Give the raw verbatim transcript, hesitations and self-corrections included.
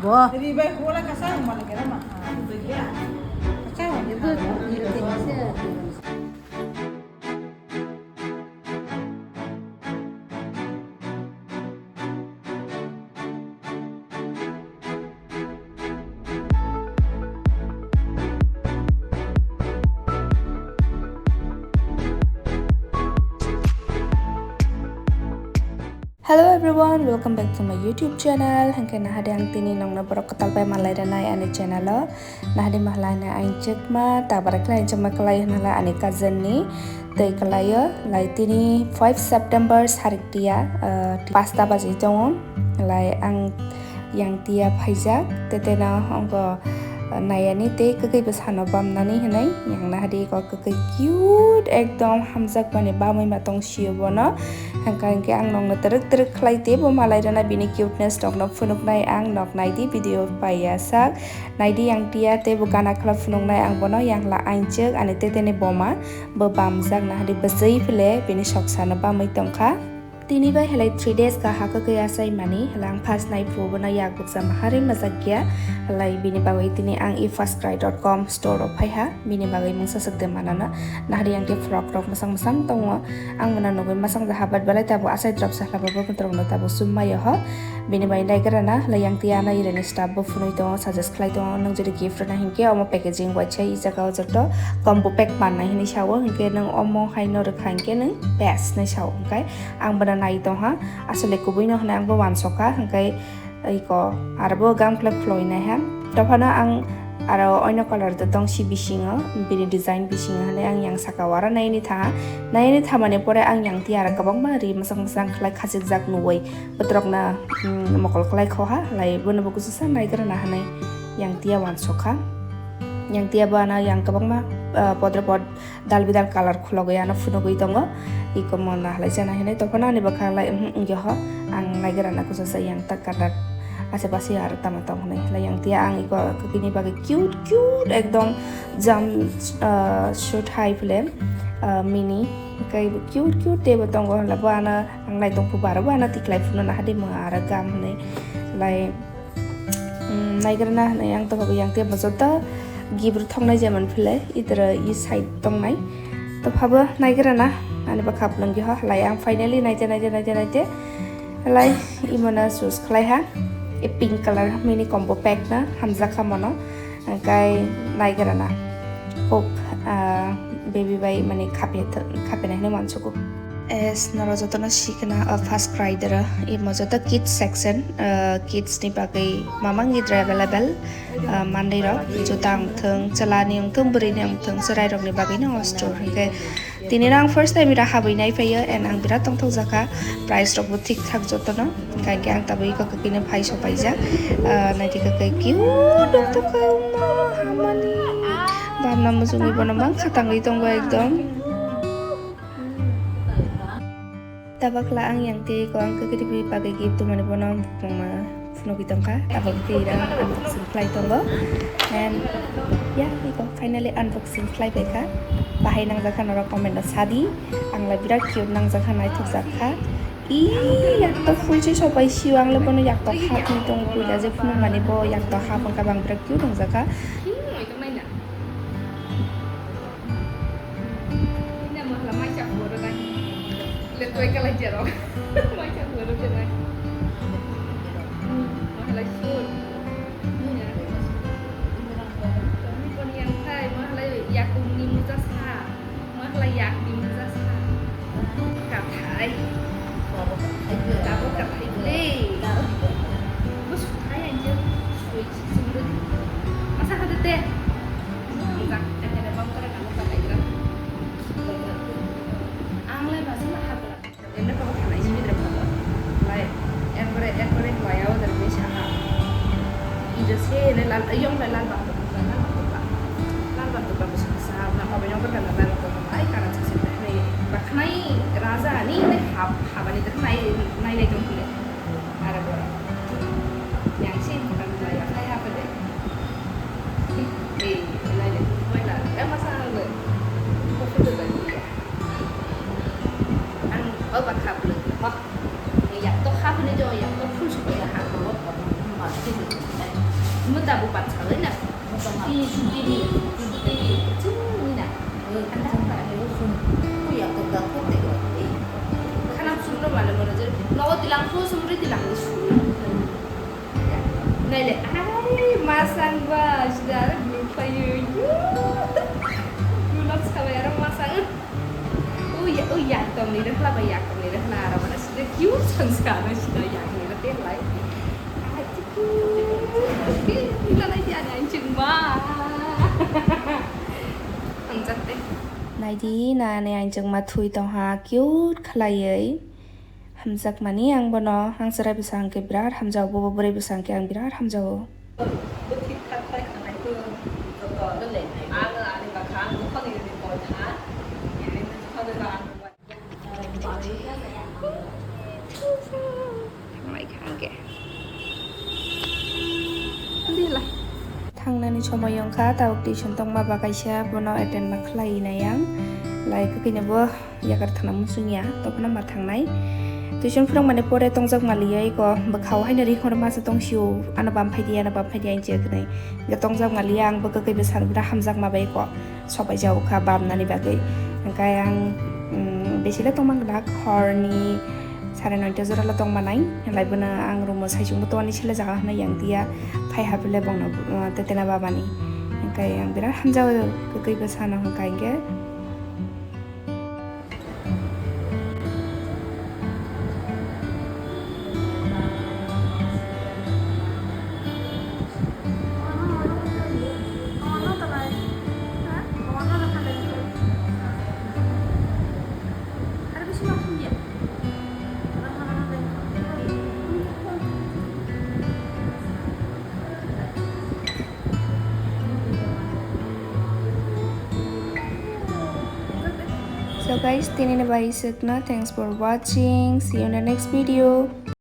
Bo. Ribai hola kasa mani kera ma. Kasa mani. Hello everyone, welcome back to my YouTube channel. Hingke nahade ang tini nongno borok kwtal bai malai ranai ani channel o. Nahade mahalai na ang chekma, tabara khlai ang chekma khlai hinala ani cousin ni tei khlai o. Lai tini five September sarik tia, ah, pasta baji tongo. Lai ang yang tia phaijak, tete no ongo, ah, nayani tei kwkwi bwsano bamnani hinui yang nahade ko. Khe cute ekdom hamjakmani bamwi ma tong sio bono. Hingka hingke ang nokno twrwk twrwk khlai tei bo malai rwna bini cuteness rokno phunuknai ang nok naidi video paiya sak. Naidi yang tia tei bo gana khwla phunuknai ang bono yang hwla aingchwk ani teteni boma bo bamjak nahadi bwswi phile bini soksano bamwi tongkha. Tini bai halai three days ka ha kwkwi achai mani, halai ang first nai phuo bono yak bukcha maharwi majak ya, halai bini bagwi tini ang e first cry dot com store o phai ha, bini bagwi mungsa swk de manana, nahari ang khe frock rok mwsang mwsang tongo, ang bono nugwi mwsang ja habat belai tabuk achai drop sa halaba bo rok no tabuk sum mai ho, bini bai nai gra na halai yang tiya na irani staff bo phunui tongo, suggest khlai tongo, nwng jodi gift rwna hinkhe omo packaging waisa i jaga o joto combo pack mannai hinwi sao, hinkhe nwng omo hai no rwkha hinkhe nwng best hinwi sao, hinkhe ang bono nai tongha, asole kubui no hwnwi ang bo wansokha, hwnkhe iko aro bo gam khlai khuloi naiha. Dophano ang aro oino color da tong si bisingo, bini design bisingo hwnwi ang yang saka o aro naini tha, naini thamani pore ang yang ti aro kwbangma ri mwchang mwchang khlai khachikjak nuwi botrokno, mm, mokol khlai khoha, lai bono bo kuchusa naigra na hwnwi yang tiya wansokha. Yang tiya bo ano yang kwbangma, ah, podre pod dal bidal color khulogwi ano phunugwi tongo. Iko mo nahalai chana hinui tongphano ani bwkha lai, mhm, wngya ho. Ang naigra na kuchusa yang ta color ase pase aro tama tong hinui. Lai yang tiya ang iko kwkwi ni bagwi cute cute ekdom jump, ah, suit hai phile, ah, mini. Kai cute cute tei bo tongo hwnla bo ano ang nai tongphu bo aro bo ano tiklai phunukna hadi mo aro gam hinui. Lai Mm, naigra na hinui ang tongkha bo yang tei bo joto gift rok thoknai je man phile itara i side tongnai. Tongkha bo naigra na ani bwkha phulangwi ho halai ang finally naite naite naite naite halai imo no choose khlai ha. E pink color mini combo pack na hamjak kha mono. Hingkai naigra na kok, ah, baby bai mani khapya th-, khapya nai hinui mansugo. Es, norok jotono sikna, o first cry dero. Imo joto kids section, ah, kids ni bagwi mamang gidra available, ah, manwi rok, juta wngthung, chwla ni wngthung, bwrwi ni wngthung, chwrai rok ni bagwi no o store. Hinkhe tini no ang first time ira habwi nai phaio, and ang birat tongthok jakha, price rok bo thik thak jotono. Hinkhe ang tabuk iko kwkwi no phai sopaijak, ah, naidi kwkwi cute wngthok kha, omo hamani. Bamna muchungwi bono mang kha tangwi tongo ekdom. Tabakla ang yang tei ko ang kwkwi bagwi gift tumani bono bukungma phunugwi tongkha. Tabok tei rang unboxing khlai tongo. And yeah, iko finally unboxing khlai baikha. Bahai nangjakha norok comment o sadi. Ang lai birat cute nangjakha, naithokjak kha. Ih, yakto full se sopai sio, ang le bono yakto half ni tongo, puila je phunukmani bo yakto half wngkha, bang birat cute wngjakha. Ini mahala maisa horo nai. Le toy kala jero. Maisa horo ke nai. Mahala short. Ini pon yang thai mahala yakung ni muja sa. Mahala yakung ni muja sa. Kathai. Tabok kathai le. Bus thai aja. Sui sumber. Masa kata teh. Ang lai basa ma habla. Ende ko khana isi bidre phato. Lai ekbare ekbare hlaiya o der bini saka. Ijo se ne lal, yong lai lal bak tok, lal bak tok. Lal bak tok bak sa na pa yong ber lal bak tok. Ai kara sa se ne baknai raja ni ne hab habani der nai nai lai jong kule. Ara bora. Yang sih bukan wilayah saya apa deh? Eh, wilayah, wilayah. Eh, masa lu? Kopi tu lagi ya. Ang, oh, bak hap lu. Wah. Yang tu hap ni jo, yang tu full sudah hap lu. Wah, itu. Muta bo pat salai na. Tini, tini, tini, chini na. Khana sumno mane mane je. Nogo tilang phu sumri tilang ni su. Naile, ai, masang ba, sida, group payo, yu. Group sabai aro masang. Ui, ui, yak tong ni rwkla ba, yak tong ni rwkla, aro mana sida, cute sang sa, aro sida, yak ni rwkla lai. Ai, cute, ila lai, ya, ya, ching ma. Ang jat te. Naidi, nani ang ching ma thui tong ha, cute khlaiwi. Hamjakmani ang bono, ang chwrai bwsa hwnkhe birat hamjago, bobo bwrwi bwsa hwnkhe ang birat hamjago. Bo thik thak khai khanai khe joto. Ang ani bakha ang bukhoni rini koi kha. Rini bukhoni ba ang. Thanglai kha hwnkhe. Thangnani somoi wngkha, tabuk tuition tongma ba kaisa, bono attend ma khlai nai ang. Lai kwkhwino bo yakar thana muchung ya, tokno ma thangnai. Tuition phwrwngmani pore tongjak maliya eko, bwkhao haino ri khoro masa tongsio, ano bam phaidi, ano bam phaidi, ang cheknai. Ge tongjak maliya, ang bwkha kaibo sar bwra hamjak ma bai eko, sobai jao kha bamnani bagwi. Hwnkhe ang, mm, besi le tongma glak, horni sare noita jora le tongma nai, lai bono ang room o saisungbo tongani sele jaga hwnwi yang tiya, phai ha bele bongno, uh, tetena babani. Hwnkhe ang birat hamjao, kwkwi bwsano hwnkha hwnkhe. So guys, tini ni bai swkno. Thanks for watching. See you in the next video.